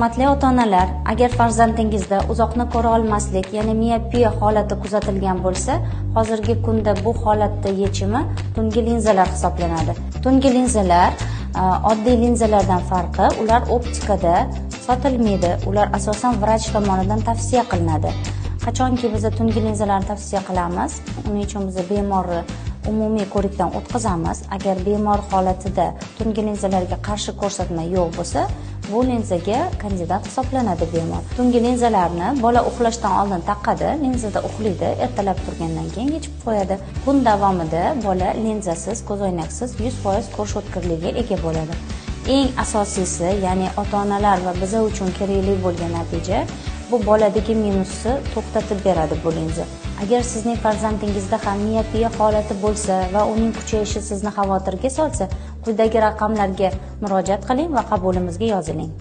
Hurmatli ota-onalar, agar farzandingizda uzoqni ko'ra olmaslik, ya'ni miopiya holati kuzatilgan bo'lsa, hozirgi kunda bu holatda yechimi tungi linzalar hisoblanadi. Tungi linzalar oddiy linzalardan farqi, ular optikada sotilmaydi. Ular asosan vrach tomonidan tavsiya qilinadi. Qachonki biz tungi linzalarni tavsiya qilamiz, uning uchun biz bemorni umumiy ko'rikdan o'tkazamiz. Agar bemor holatida tungi linzalarga qarshi ko'rsatma yo'q bo'lsa, bu linzaga kandidat hisoblanadi bemor. Tungi linzalarni bola uxlashdan oldin taqadi, linzada uxlaydi, ertalab turgandan keyin yechib qo'yadi. Kun davomida bola linzasiz, ko'zoynaksiz 100% ko'rish o'tkirligiga ega bo'ladi. Eng asosiysi, ya'ni ota-onalar va biza uchun kerakli bo'lgan natija, bu boladagi minusni to'xtatib beradi bu linza. Agar sizning farzandingizda ham miopiya holati bo'lsa va uning kuchayishi sizni xavotirga solsa, quyidagi raqamlarga murojaat qiling va qabulimizga yoziling.